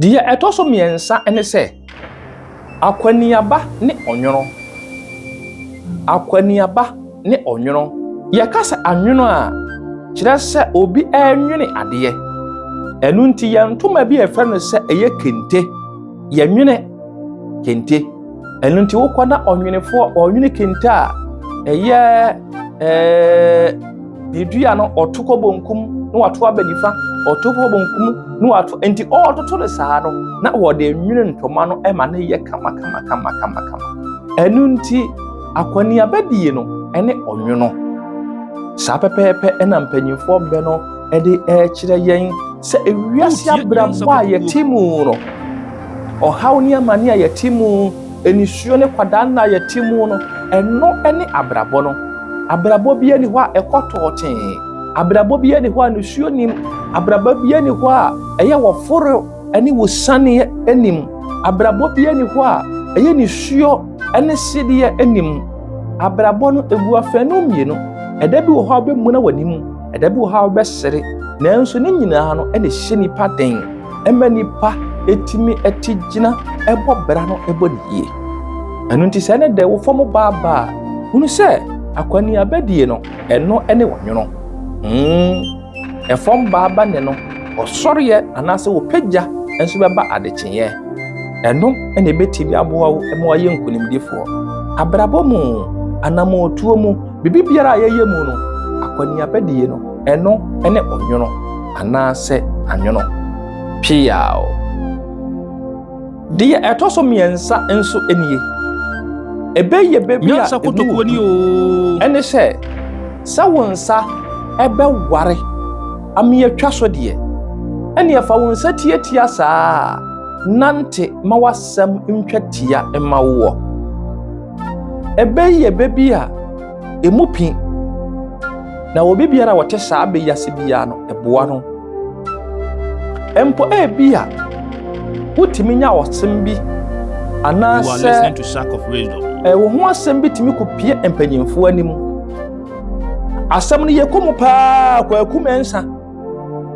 Deɛ ɛtɔ so mmiɛnsa ne sɛ, akwaniaba ne ɔnwono. Akwaniaba ne ɔnwono. Yɛka sɛ anwono a, kyerɛ sɛ obi renwene adeɛ. Ɛno nti yɛn ntoma bi a yɛfrɛ no sɛ ɛyɛ kente. Yɛnwene kente. Ɛno nti wokɔ na ɔnwenefoɔ ɔnwene kente a, ɛyɛ ɛɛ ne dua no ɔto kɔ bonkum na wato aba nifa, ɔto kɔ bonkum na wato nti ɔretoto no saa no na wɔde nwene ntoma no ma no yɛ kama kama kama kama kama. Ɛno nti akɔneaba die no ne ɔnwono. Saa pɛpɛɛpɛ na mpanyinfoɔ bɛ no de rekyerɛ yɛn sɛ ewiase Wotie abrabɔ a yɛte mu no, ɔhaw ne amane a yɛte mu, nisuo ne kwadaa nna a yɛte mu no, ɛno ne abrabɔ no. Abrabɔ biara nni hɔ a ɛkɔ tɔɔtee. Abrabɔ biara nni hɔ a nisuo nim. Abrabɔ biara nni hɔ a ɛyɛ wɔforo ne wɔsaneɛ nim. Abrabɔ biara nni hɔ a ɛyɛ nisuo ne sedeɛ nim. Abrabɔ no, ɛgu afanu mmienu. Ɛda bi wɔ hɔ a wobɛmuna w'anim, ɛda bi wɔ hɔ a wobɛsere. Nanso ne nyinaa no na ɛhyɛ nipa den. Ɛma nipa tumi te gyina bɔ bra no bɔ no yie. Ɛno nti sɛ ɛne dɛ wo fam baaba a, hunu sɛ akɔneabadie no, ɛno ne ɔnwono. Mm, ɛfam baaba ne no, ɔsɔreɛ anaasɛ ɔpagya nso bɛba adekyeeɛ. Ɛno na ɛbɛtumi aboa wo ma woayɛ nkonimdifoɔ. Abrabɔ mu, anammɔntuo mu, biribi biara a yɛyɛ mu no, akɔneabadie no, ɛno ne ɔnwono anaasɛ anwono. Peaw! Deɛ ɛtɔ so mmiɛnsa nso nie. Ɛbɛyɛ bɛ bi a Nyansa ɛmu kotokuo ni du. oo. Ɛne sɛ, sɛ wo nsa ɛbɛware ame atwa so deɛ, ɛneɛ fa wo nsa tiatia saa nante ma w'asɛm ntwa tia mma woɔ. Ɛbɛyɛ bɛ bi a ɛmu pi, na obi biara a ɔte saa bɛ yi ase biara no, ɛboa no. Mpo ebia wotumi nya ɔsɛm bi You are anaasɛ listening to Sack of Wisdom. wo ho asɛm bi tumi kɔpie mpanyimfoɔ anim. Asɛm no yɛkɔ mu paa Kwaku Mensah.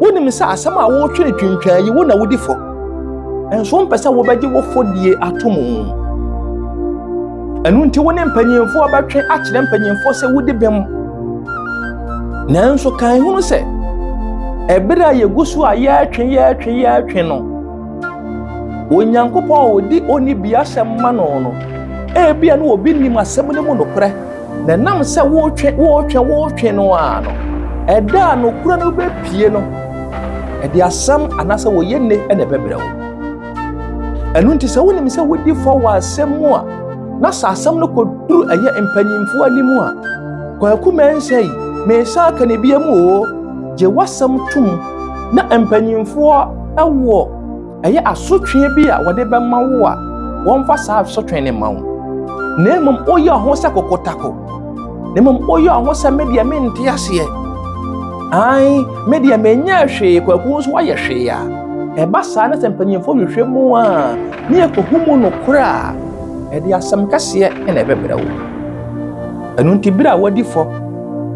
Wonim sɛ asɛm a wɔretwe no twintwan yi wo na wodi fɔ. Nso wompɛ sɛ wobɛgye wo fɔdie ato mu. Ɛno nti wo ne mpanyimfoɔ bɛtwe akyerɛ mpanyimfoɔ sɛ wodi bem. Nanso kan hunu sɛ ɛberɛ a yɛgu so a yɛretwe yɛretwe yɛretwe no, Onyankopɔn a ɔdi ɔni bi asɛm ma no no, ebia na obi nim asɛm no mu nokorɛ, na ɛnam sɛ wotwe wotwe wotwe no a no, ɛda a nokorɛ no bɛpie no, ɛde asɛm anaasɛ wɔyɛ nne na ɛbɛbrɛ wo. Ɛno nti sɛ wonim sɛ wodi fɔ wɔ asɛm mu a, na sɛ asɛm no kɔduru ɛyɛ mpanyimfoɔ anim a, Kwaku Mensah yi, mesan aka ne bia mu o, gye w'asɛm tom na mpanyimfoɔ wɔ ɛyɛ asotwe bi a wɔde bɛma wo a, wɔmfa saa asotwe no mma wo. Na mmom woyɛ ho sɛ kokotako. Na mmom woyɛ ho sɛ me deɛ mente aseɛ. Ae, me deɛ menyɛɛ hwee, Kwaku nso woayɛ hwee a, ɛba saa na sɛ mpanyimfoɔ hwehwɛ mu a, ne yɛkɔhu mu nokorɛ a, ɛde asɛm kɛseɛ na ɛbɛbrɛ wo. Ɛno nti berɛ a wadi fɔ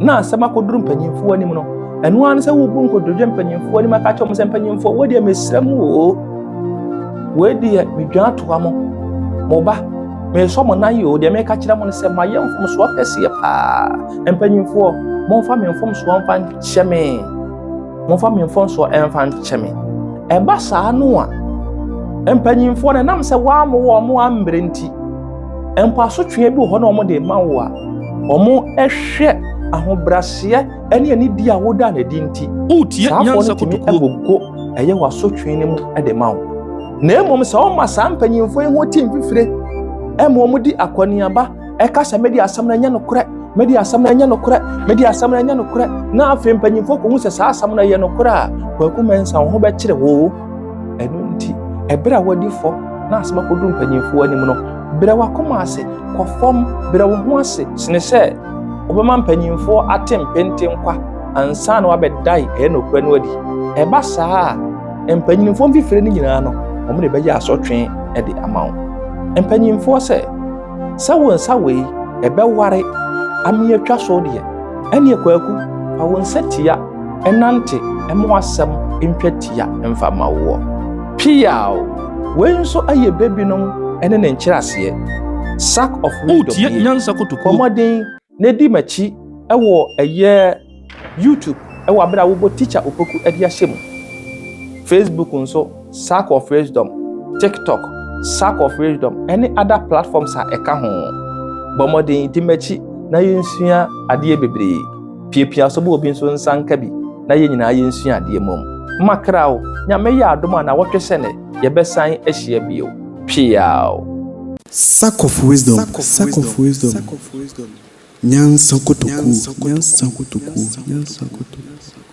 na asɛm akɔduru mpanyimfoɔ anim no, ɛno ara ne sɛ wobu nkotodwe mpanyimfoɔ anim aka kyerɛ wɔn sɛ mpanyimfoɔ wei deɛ mesrɛ mo o, wei deɛ medwa atoa mo, mo ba, mesɔ mo nan yi o, deɛ meka kyerɛ mo no sɛ mayɛ mfomsoɔ kɛseɛ paa. Mpanyimfoɔ, momfa me mfomsoɔ mfa nkyɛ me. Momfa me mfomsoɔ mfa nkyɛ me. Ɛba saa no a, mpanyimfoɔ no ɛnam sɛ wɔammo wɔn ammerɛ nti, mpo asotweɛ bi wɔ hɔ na wɔde ma wo a, wɔhwɛ ahobrɛaseɛ ne anidie a woda no adi nti, Wotie saa afɔ no Nyansa tumi Kotokuo. gogo ɛyɛ w'asotwe no mu de ma wo. Na mmom sɛ wɔma saa mpanyimfoɔ yi ho te mfifire ɛma wɔn di akɔneaba ɛka sɛ mede asɛm no ɛnyɛ nokorɛ, mede asɛm no ɛnyɛ nokorɛ, mede asɛm no ɛnyɛ nokorɛ, na afei mpanyimfoɔ kɔhu sɛ saa asɛm no ɛyɛ nokorɛ a, Kwaku Mensah wo ho bɛkyere wo. Ɛno nti, ɛberɛ a wadi fɔ na asɛm akɔduru mpanyimfoɔ anim no, brɛ w'akoma ase, kɔ fam, brɛ wo ho ase sene sɛ wobɛma mpanyimfoɔ ate mpentenkwa ansa na wabɛdae ɛyɛ nokorɛ no adi. Ɛba saa a, mpanyimfoɔ mfifire no nyinaa no, wɔn de bɛyɛ asotwe de ama wo. Mpanyimfoɔ sɛ, sɛ wo nsa wei ɛbɛware ame atwa so deɛ, ɛneɛ Kwaku, fa wo nsa tia ɛnante ɛma w'asɛm ntwa tia mfa ma woɔ. Piaw! Wei nso yɛ bɛ binom ne ne nkyerɛaseɛ. Sack of wisdom Woretie nie. Nyansa Bɔ Kotokuo. mmɔden na di m'akyi wɔ ɛyɛ YouTube wɔ abere a wobɔ Teacher Opoku de ahyɛ mu. Facebook nso, Sack of Wisdom, TikTok, Sack of Wisdom ne other platforms a ɛka ho. Bɔ mmɔden di m'akyi na yɛnsua adeɛ bebree. Piapia so ma obi nso nsa nka bi na yɛn nyinaa yɛnsua adeɛ mmom. Makra wo, Nyame yɛ adom a nawɔtwe sɛ nɛ yɛbɛsan ahyia bio. Piaw! Sack of wisdom, sack of wisdom, nyansa kotokuo, nyansa kotokuo, nyansa kotokuo.